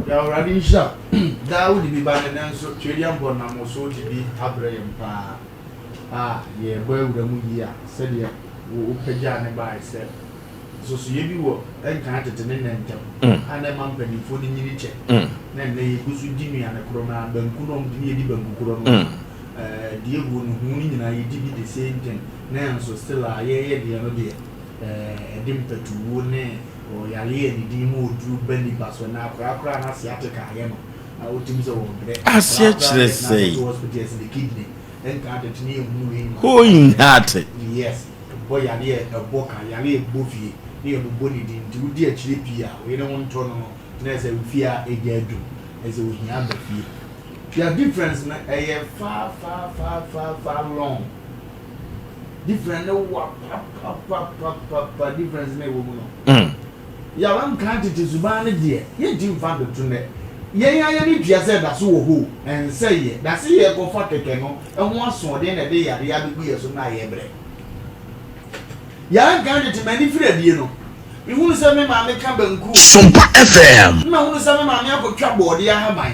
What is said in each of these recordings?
Yɛ Awurade nhyira wo. Daa wode bi ba nnɛ nanso Tweaduampɔn nam wo so de bi abrɛ yɛn paa a yɛrebɔ awura mu yie a sɛdeɛ wo wopagyaa ne baeɛ sɛ nsosoeɛ bi wɔ nkan tete ne nnɛ ntam a na ɛma mpanimfoɔ no nyini kyɛ na nnɛ yɛgu so di nnuane korɔ no ara banku no a wɔde ne yɛdi banku korɔ no ara deɛ ɛguo no hu no nyinaa yɛdi bi the same thing nanso still a yɛyɛ deɛ no deɛ ɛde mpatuwuo ne ɔyareɛ a ne din mu oduru ba nipa so na akwadaa koraa na sciatica ayɛ no na wotumi sɛ wɔbrɛ. Aseɛ Akwadaa koraa kyerɛ deɛ na sɛn? akɔto hospital yɛsɛ ne kidney nka atete ne yɛhunu wei nyinaa. Hoi heart. Yes, ɛbɔ yareɛ a ɛbɔ ka, yareɛ a ɛbɔ fie ne yɛbobɔ ne din nti wodi akyire pii a wo yere ho ntɔ no no na ɛsɛ wo fie a ɛgya adum ɛsɛ ohia aba fie. Their difference no ɛyɛ far far far far far long. Different no wa papapapapa difference na ɛwɔ mu no. Yaw nka tete suban no deɛ yɛnti mfa ntoto nnɛ. Yɛn ara yɛn ani tua sɛ ɛda so wɔ hɔ o, ɛnsɛ yɛ. Da se yɛrekɔfa kɛkɛ no ho asoɔden na ɛde yareɛ abɛgu yɛn so na yɛbrɛ. Yaw nka tete m'ani firi adie no, mehunu sɛ me maame ka banku. Sompa FM. Na mahunu sɛ me maame akɔtwa bɔɔdeɛ ahaban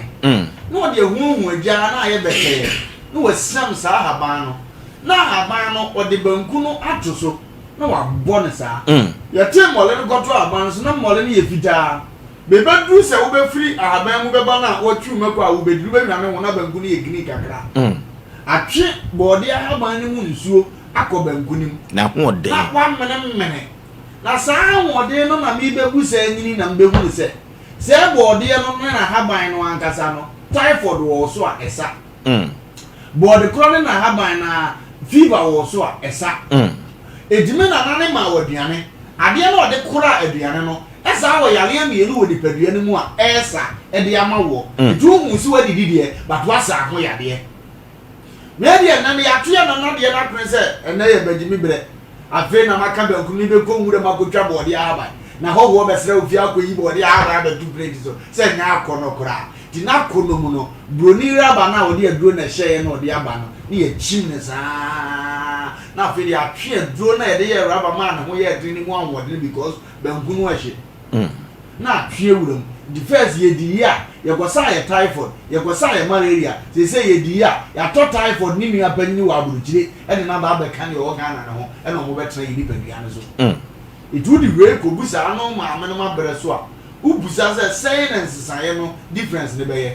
na ɔde ahuahua gya na ayɛ bɛtɛɛ na wasiam saa ahaban no. Na ahaban no, ɔde banku no ato so na wabɔ no saa. Yɛtee mmɔle no kɔtoo ahaban no so, na mmɔle no yɛ fitaa. Bebeduru sɛ wobɛfiri ahaban mu bɛba no a, wɔatwiw mako a wobɛdi no, wobɛhwame ho na banku no yɛ green kakra. Atwe bɔɔdeɛ ahaban no mu nsuo akɔ banku no mu. N'ahoɔden. Na wamenemene. Na saa ahoɔden no na merebɛbu saa nyini na mebɛhunu sɛ, sɛɛ bɔɔdeɛ no ne n'ahaban no ankasa no, typhoid wɔ wo so a, ɛsa. Bɔɔde korɔ ne n'ahaban no ara, fever wɔ so a, ɛsa. Enti me nana no maa wɔ aduane. Adeɛ no a ɔde koraa aduane no, ɛsaa wɔ yareɛ mmienu wɔ nipadua no mu a ɛresa de ama woɔ. Nti wohuu sɛ woadidi deɛ, but woasa ho yadeɛ. Wei deɛ ɛnnɛ no yɛato yɛn nana deɛ no atwene sɛ ɛnnɛ yɛ bagyimi berɛ. Afei na maka banku no mebɛkɔ nwura mu akɔtwa bɔɔdeɛ ahaban. Na hɔhoɔ bɛsrɛ wo fie akɔyi bɔɔdeɛ ahaban abɛto plate so sɛ ɛnyɛ akɔnnɔ koraa. Nti n'akɔnnɔ mu no, buroni raba no a ɔde aduro na ɛhyɛeɛ na ɔde aba no, na yɛakyim no saa ara, na afei deɛ atwe aduro no a yɛde yɛɛ raba maa ne ho yɛɛ den no mu ahoɔdene because banku no ɛhye. Na atwe awura mu. Nti first yɛdiiɛ a, yɛkɔsaa yɛ typhoid, yɛkɔsaa yɛ malaria, seesei yɛdiiɛ a, yɛatɔ typhoid ne nua panyini wɔ aburokyire de no aba abɛka deɛ ɔwɔ Ghana no ho na wɔbɛtena yɛn nipadua no so. Nti wode wei kɔbu saa no maamenom abrɛ so a, Wobisa sɛ, Sɛn na nsesaeɛ no difference no bɛyɛ?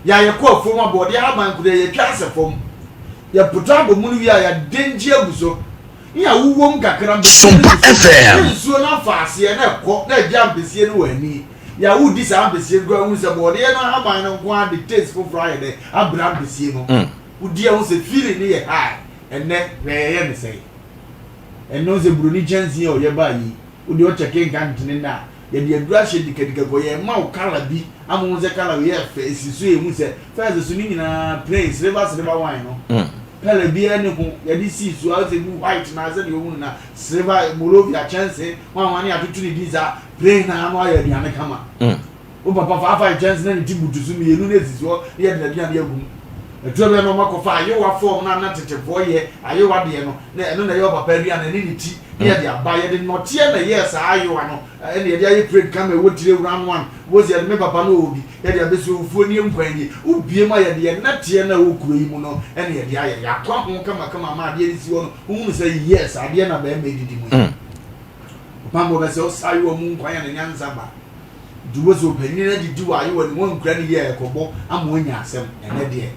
Yɛ a yɛkɔ afuom a, borɔdeɛ ahaban koraa yɛtwa asɛ fam. Yɛpoto abɔ mu no wie a, yɛadengye agu so. Ne yɛawowɔ mu kakra, ampesie no Sompa gu so. FM. Ne nsuo no afa aseɛ na ɛkɔ na agya ampesie no wɔ ani. Yɛ a wodi saa ampesie no koraa wohu sɛ borɔdeɛ no ahaban no nko ara de taste foforɔ ayɛ dɛ abrɛ ampesie no. Wodi a wohu sɛ feeling no yɛ high. Ɛnnɛ, hwɛ yɛyɛ no sɛn? Ɛnnɛ wohu sɛ buroni kyɛnsee a ɔyɛ baa yi, wode ɔkyɛke nka ntene nnɛ a, Yɛde aduru ahyɛ dikadika kɔ yɛ ma wo colour bi ama wohu sɛ colour wei yɛ fɛ esi so yɛ hu sɛ first so ne nyinaa plain silver silver wine no colour biara ni ho yɛde sii so a sɛ bi white na sɛ deɛ ohunu na silver morovia kyɛnse ho ahoa ne atoto ne din saa plain na ano ayɛ aduane kama wo papa faafa kyɛnse na ne ti butu so mmienu na esisi hɔ na yɛde aduane agu mu ɛtɔ bɛ na ɔma kɔfa ayewa fɔm na na tetefoɔ yɛ ayewa deɛ no na ɛno na ɛyɛ ɔpapa aduane ne ne ti na yɛde aba yɛde nnɔteɛ na ɛyɛɛ saa ayewa no Ɛna yɛde ayɛ parade kama ɛwɔ tire round one wobɛhu sɛ yɛde me papa no ɔwɔ bi yɛde abɛsi owufoɔ nie nkwan nie wobie mu a yɛde yɛn nnɛteɛ no a ɛwɔ kuro yi mu no ɛna yɛde ayɛ yɛakɔ ho kamakama ama adeɛ no si hɔ no wohunu sɛ yes adeɛ na bɛrima ɛdidi mu yi ɔpammɔ bɛ sɛ ɔsa ayewa mu nkwan a ne nyansa ba nti wobɛ sɛ ɔpanyin no adidi wɔ ayewa no mu wankura ne yie a ɛkɔbɔ ama wanya asɛm ɛnɛ deɛ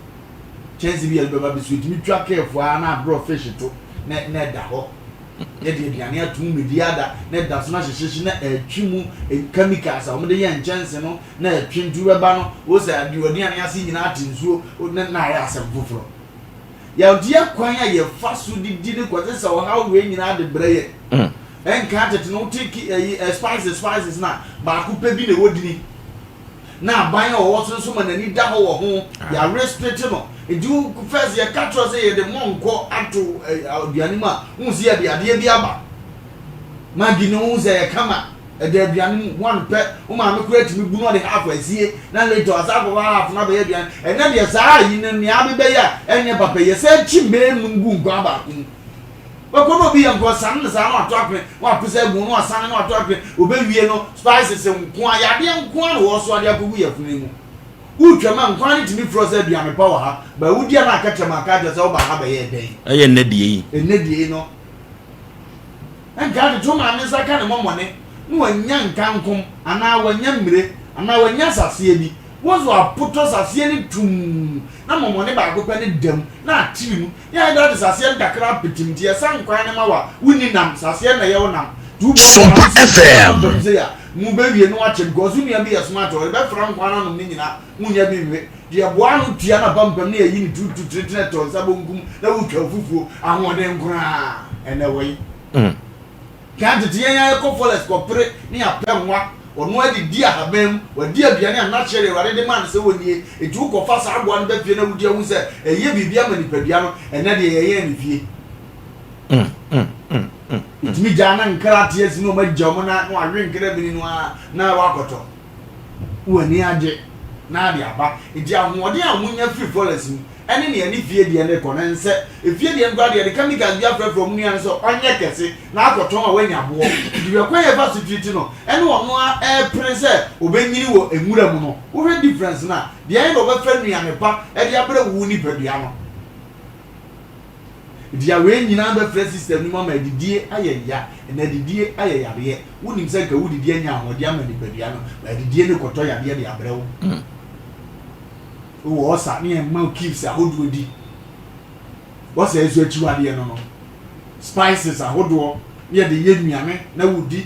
kyɛnse bi yɛde bɛba bɛsi ɛtumi twa kɛɛfoɔ a na adorɔ fish to na ɛda hɔ Yɛde aduane ato mu medi ada na ɛda so na hyehyehye na ɛtwe mu chemicals a wɔde yɛ nkyɛnse no na ɛtwe nti wobɛba no wo sɛ ade w'aduane ase nyinaa te nsuo na na ayɛ asɛm foforɔ. Yɛdeɛ kwan a yɛfa so didi no kɔte sɛ ɔhaw wei nyinaa de brɛ yɛ. Ɛnka tete no wote ki ɛyi spices spices na baako pɛ bi na ɛwɔ dini. Na aban a ɔwɔ so nso ma n'ani da hɔ wɔ ho. Yɛarestricte no. Nti wo first yɛka kyerɛ sɛ yɛde mɔnkɔ ato aduane mu a, wohu sɛ yɛde adeɛ bi aba. Maggi no wohu sɛ ɛyɛ kama, ɛda aduane mu, one pɛ, wo maame koraa tumi bu na ɔde half asie, na later ɔsan akɔfa half no abɛyɛ aduane. Ɛnnɛ deɛ saa ayi no nea abebɛyɛ a ɛnyɛ papa yi, yɛsan kyim bɛyɛ num gu nkwan baako mu. Wobɛkɔ na obi yɛ nko ɔsane no saa na wato apene na wapesa agu ho na wasane na wato apene obewie no spices nko a yadeɛ nko a na wɔsoa de akɔgu yafunu mu. Wotwam a nkwan no tumi frɛ wo sɛ aduane pa wɔ ha but wodi a na aka kyerɛ ma aka akyerɛ sɛ wobaa ha bɛyɛɛ dɛn? Ɛyɛ nnɛ deɛ yi. Ɛnnɛ deɛ yi no. Nka tete wo maame nsa ka ne mɔmɔne na wanya nkankom anaa wanya mmire anaa wanya saseɛ bi. Wo nso apotɔ saseɛ no tumm na mɔmɔne baako pɛ no da mu na atiri mu. Ne ayɛ dɛ ɔde saseɛ no kakra apetem nti yɛsa nkwan no ma wo a wonni nam, saseɛ no na ɛyɛ wo nam. Nti wobɔ Sompa nkwan no si FM. pampam sei a, mobɛwie na wakyɛ because wo nua bi yɛ smart a ɔde bɛfra nkwan no anom ne nyinaa wonnya bi nwe. Nti yɛboa ano tua no apampam na yɛyi ne turutu tenetene tɔ nsa bonkum na wotwa wo fufuo. Ahoɔden koraa ɛnɛ wɔ yi. Kan tete yɛn ara yɛkɔ forest kɔpere ne yɛapɛ nwa, ɔno adidi ahaban mu, wadi aduane a natural Awurade de maa no sɛ ɔnnie, enti wokɔfa saa aboa no ba fie na wodi a wohu sɛ ɛyɛ biribi ama nipadua no, ɛnnɛ deɛ yɛyɛn no fie. Ɛtumi gyaa na nkra te asi na wɔagya wɔn na na wɔawe nkra bini no ara na wɔakɔtɔ. Na wɔn ani agye na ade aba. Enti ahoɔden a wɔnya firi forest mu ne nea ne fie deɛ no rekɔ no nsɛ. Efie deɛ no koraa deɛ, yɛde chemicals bi afrɛfrɛ wɔn nua no sɛ ɔnyɛ kɛse na akɔtɔn a wanya boɔ. Nti hwɛ kwan a yɛfa so treat no ne ɔno ara repere sɛ ɔbɛnyini wɔ nwura mu no. Wohwɛ difference no a, deɛ ɛyɛ na ɔbɛfa nnuane pa de abrɛ wo nipadua no. Nti ya wei nyinaa bɛfrɛ system no mu ama adidie ayɛ ya, na adidie ayɛ yareɛ. Wonim sɛ nka wodidi anya ahoɔden ama nipadua no, but adidie no kɔtɔ yadeɛ de abrɛ wo. Wowɔ ɔsa ne yɛn ma wo cubes ahodoɔ di. Ɔsa yi so akyiwadeɛ no no, spices ahodoɔ ne yɛde yɛ nnuane na wodi.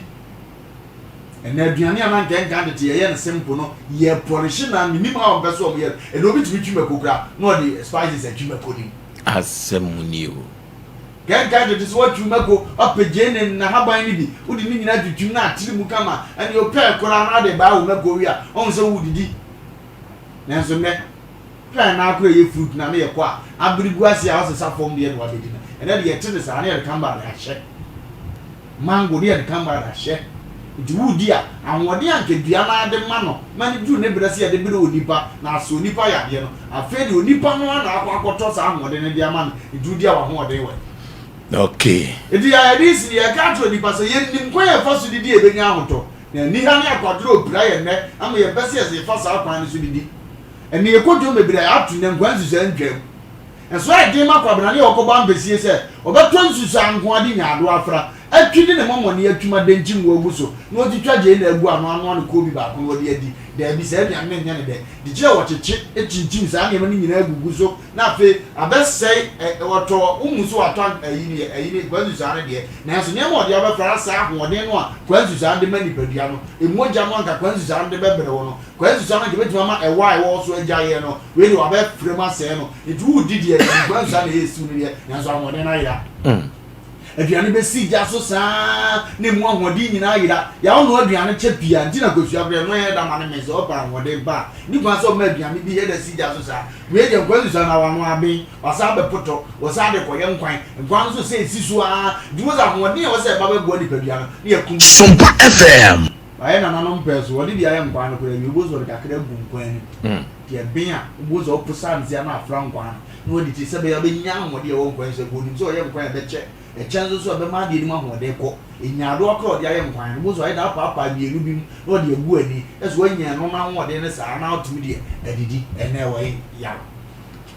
Ɛnɛ aduane a na nka ɛnka tete yɛyɛ no simple no, yɛ pɔlehye na menim how mpɛ so ɔmo yɛ no. Ɛnɛ obi tumi twi mako koraa na ɔde spices atwi mako nim. Asɛm ni o. Kɛnka tete sɛ woatwi mako, woapɛ gyeene ne n'ahaban no bi, wode ne nyinaa twitwim na atere mu kama, ɛnneɛ wopɛɛ koraa na wode baa wo mako wie a, woahu sɛ woredidi. Nanso nnɛ, pɛɛ no ara koraa ɛyɛ fruit no a na yɛkɔ a, abere gu ase a wosesa fam deɛ na woabɛdi no. Ɛnnɛ deɛ yɛte no saa na yɛde kamba de ahyɛ. Mango no yɛde kamba de ahyɛ. Nti woredi a, ahoɔden a anka dua no ara de ma no ma no duru ne berɛ sɛ yɛde brɛ onipa na asɔ onipa yadeɛ no, afei deɛ onipa no ara na akɔ akɔtɔ saa ahoɔden no de ama no, nti wodi a w'ahoɔden wɔ he? Okay. Nti yɛayɛ de si no, yɛreka akyerɛ onipa sɛ yɛnnim kwan a yɛfa so didi a yɛbɛnya ahotɔ. Na aniha ne akwadworɔ repira yɛn nnɛ ama yɛmpɛ sɛ yɛfa saa kwan no so didi. Ɛnnɛ yɛkɔ dwom bebree a yɛato nnɛ nkwa nsusuaa ntwaam. Ɛso ayɛ den ma Kwabena ne ɔkɔbɔ ampesie sɛ ɔbɛtɔ nsusuaa nko ara de nyaadoa afra, atwi de ne mɔmɔne atwim adɛnkyi ngo agu so na watwitwa gyeene agu ano anoa no koobi baako na ɔde adi. Daabi, saa aduane no nyɛ ne dɛ. De kyerɛ wɔkyekye, kyinkyim saa nneɛma no nyinaa gugu so na afei abɛsɛe ɛ, ɔtɔ, wohu sɛ watɔ ayi no yɛ, ayi no, nkwa nsusuaa no deɛ, nanso nneɛma a ɔde abɛfra no asɛe ahoɔden no a kwa nsusuaa no de ma nipadua no, mogya no a anka kwa nsusuaa no de bɛbrɛ wo no, kwa nsusuaa no anka ɛbɛtumi ama ɛwɔ a ɛwɔ wo so agyaeɛ no, wei deɛ wabɛfra mu asɛe no. Nti woredi deɛ, nkwa nsusuaa na ɛyɛ siw no deɛ, nanso ahoɔden no ayera. Aduane bɛsi gya so saa ara na emu ahoɔden nyinaa ayera. Yaw noa aduane kyɛ pii a nti na kosua koraa ɛno yɛ da ma no mee sɛ ɔpɛ ahoɔden pa a. Nni kwan sɛ ɔma aduane bi yɛ da si gya so saa. Wei deɛ nkwan susua na wanoa aben, wasan abɛpotɔ, wɔsan de kɔyɛ nkwan. Nkwan no nso sɛ ɛsi so ara nti wohu sɛ ahoɔden a ɛwɔ sɛ ɛba bɛboa nipadua no na yɛakum no. Sompa FM. Wayɛ nananom pɛɛ so, wɔde bi ayɛ nkwan no koraa awie, wobɛhu sɛ wɔde kakra agu nkwan no mu. Nti ɛben a, wobɛhu sɛ woposa no sei a na afra nkwan no. Na wadi ti sɛ ɛbɛyɛ a ɔbɛnya ahoɔden a ɛwɔ nkwan so. Ɔnim sɛ ɔyɛ nkwan a ɛbɛkyɛ. Ɛkyɛ nso so a, ɛbɛma adeɛ no mu ahoɔden kɔ. Nyaadoa koraa a ɔde ayɛ nkwan no, wobɛhu sɛ ɔayɛ dɛ apaapaa mmienu bi mu na ɔde agu ani. Na sɛ wanya ɛno no ahoɔden no saa na watumi deɛ adidi. Ɛnnɛ ɛwɔ yaw.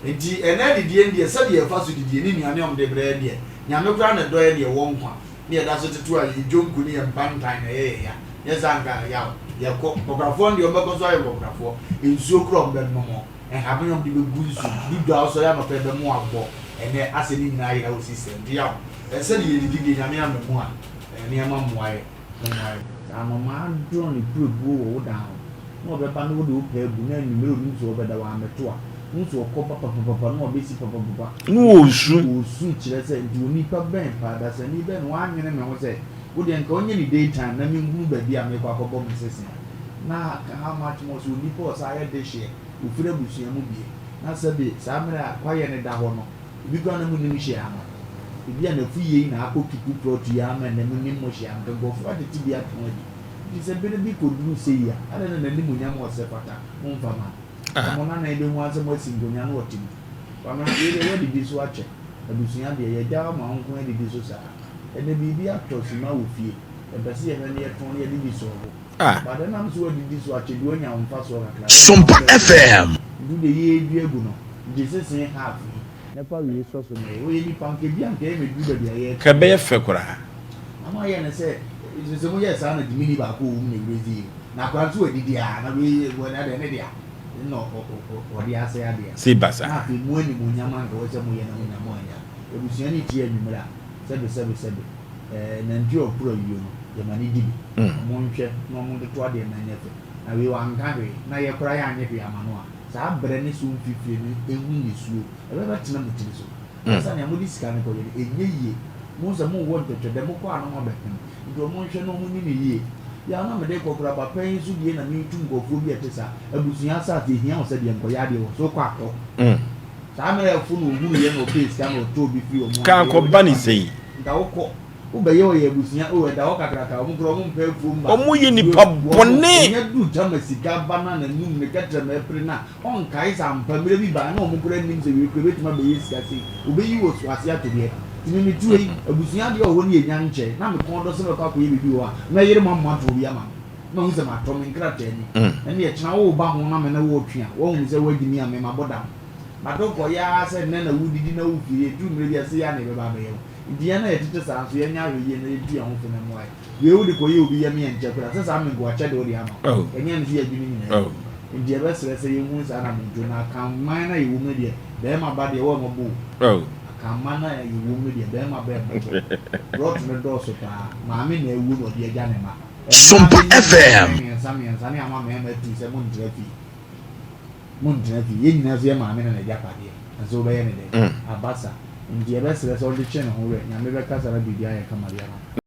Enti ɛnnɛ adidie no deɛ, sɛdeɛ yɛfa so didie ne nnuane a wɔde brɛ yɛn deɛ, Nyame koraa na ɛdɔ yɛn na yɛwɔ nkwa na yɛda so tete a, yɛn dwonku ne yɛn mpantan na ɛyɛ yɛn ya. Nyɛ saa anka yaw. Yɛkɔ. Nkɔkorafoɔ no deɛ wɔbɛkɔ so ayɛ nkɔkorafoɔ. Nsuo koraa a wɔbɛnom. Nhaban a wɔde bɛgu nsu mu, dudu a wosɔre anɔpa a ɛbɛmo abɔ, ɛnnɛ asɛ ne nyinaa ayera wɔ system nti yaw. Sɛdeɛ yɛdidi deɛ Nyame amma mu a, nneɛma mmoa yɛ, mmoa yɛ. Sɛ anomaa dwɔn ne pirebuo wɔ wo dan ho na ɔbɛba na wode wo pɛ agu na anwummere onim sɛ ɔbɛda wammɛto a, wohu sɛ ɔkɔ ba papapapa na ɔbɛsi papapapa. Na ɔresu. Ɔresu kyerɛ sɛ nti onipa bɛn paa, dasani bɛn na wannwene me ho sɛ wo deɛ nka ɔnyɛ ne day time na menhunu baabi a merekɔ akɔbɔ me sese a. Na how much more sɛ onipa a ɔsan yɛ dehyeɛ, ofiri abusua mu bie, na sɛbe saa mmerɛ a kwaeɛ no da hɔ no, ebi koraa na monnim hwee ano. Ebi a n'afu yei na akɔ tuku plot yi ara ma nnɛ monnim mo hwee ano, nka nkurɔfoɔ atete bi atɔn adi. Nti sɛ bere bi kɔduru sei a, adɛn na n'animuonyam a ɔsɛ fata, momfa ma no? Na mo nanan bɛhu ara sɛ moasi nkonnwa na ɔte mu. Kwamena, wei deɛ woadidi so akyɛ. Abusua deɛ, yɛagya wo ama wo nko adidi so saa. Ɛnnɛ biribi atɔ sima wɔ fie, yɛpɛ sɛ yɛhwɛ na yɛtɔn na yɛde bi sɔɔvo. Ah. But ɛnam sɛ woadidi so akyɛ de woanya wo mfasoɔ kakra, yɛmma wo Sompa bɛyɛ FM. Nti wode yɛredua agu no, gye sese half yi na fa wei sɔ so na yɛ. Woyɛ nipa nka bi a nka ɛyɛ mɛduru baabi a yɛrekɔ. Ka ɛbɛyɛ fɛ koraa. Na moayɛ no sɛ, sɛ moyɛɛ saa na gyimini baako wɔ mu na ɛwerɛ dzi yi o. Na akwadaa nso wadidi a, na wei wɔ na deɛ ne dea na ɔde asɛe adeɛ no. Sei basaa. Na afei mo animuonyam anka ɛwɔ sɛ moyɛ no monya moannya. Abusua no tie anwummerɛ a, sɛbe sɛbe sɛbe, ɛɛ nantwie a ɔporo ayuo no, yɛma no di bi. Wɔn nhwɛ na wɔn ntoto adeɛ na ɛnyɛ fɛ. Na wei wanka hwee, na yɛ koraa yɛanyɛ hwee ama no a, saa berɛ ne so mfifire no ɛhu nisuo, ɛbɛbɛtena mo tiri so. Ansa nea mode sika no kɔyɛ no, ɛnyɛ yie. Mohu sɛ mowɔ ntwɛtwɛdɛ, mokɔ a na moabɛpem. Nti ɔmo nhwɛ na ɔmo nni no yie. Yaw na mede kɔ koraa papa yi nso deɛ na metu nkurɔfoɔ bi a ɛte saa. Abusua asase ehia wo sɛ deɛ nkɔyɛ adeɛ wɔ so wokɔ atɔ. Saa mmerɛ ɛfo na ohunu yɛ na ɔpɛɛ sika na ɔtɔɔ bi firi ɔmo Ka adeɛ kɔ ba ne sei. Nka wokɔ wobɛyɛ ɔyɛ abusua oh ɛda hɔ kakraka ɔmo koraa ɔmo mpɛ afuo mma. Ɔmo yɛ nipa bɔne. Ɔnya duru tam a sika ba no a n'anum ne kɛtrɛma ɛpere no a Ɔnkae sɛ ampa mmerɛ bi bae na wɔn koraa nnim sɛ wei koraa bɛtumi abɛyɛ sika sei, wɔbɛyi wɔ so ase ato deɛ. Nti me metuo yi, abusua adeɛ wɔ hɔ ne yɛnya nkyɛe, na me kɔn dɔ sɛ mɛkɔ akɔyɛ biribi wɔ hɔ a, mɛyere mo ama moatɔn bi ama me. Mahu sɛ matɔ me nkrataa ni. Ɛnneɛ kyena woreba ho na me ne wo retwe a, woahunu sɛ woagye me a me mabɔ dam. But wokɔyɛ ara sɛ nnɛ na wodidi na wofiri, ɛduru mmerɛ bi a sei ara na ɛbɛba abɛyɛ wo. Nti yɛn a yɛtete saa nso yɛnyɛ ahwɛyie na yɛntu yɛn ho fo na mmoa yɛn. Wei wode kɔyɛ obi yam yɛ nkyɛ koraa sɛ saa menkoa kyɛ de wode ama wo ɛnyɛ ɛno so yɛ adwene nyinaa bi nti yɛbɛsrɛ sɛ yɛnhunu saa anamontuo no Akanman no a yɛwɔ mu no deɛ bɛɛma ba deɛ wɔmmɔbɔ o Akanman no a yɛwɔ mu no deɛ bɛɛma ba ɛmmɔbɔ Rot no dɔɔso paa maame na awuo na ɔde agya ne mma Mmaa Sompa bɛnya FM. mmiɛnsa mmiɛnsa ne ama mmarima atu sɛ montra fie Monntena fie. Yɛn nyinaa nso yɛ maame na n'agyapadeɛ. Nso wobɛyɛ no dɛn? Aba sa. Nti yɛbɛsrɛ sɛ ɔnkyekyere ne ho werɛ. Nyame bɛkasa na biribiara ayɛ kama de ama no.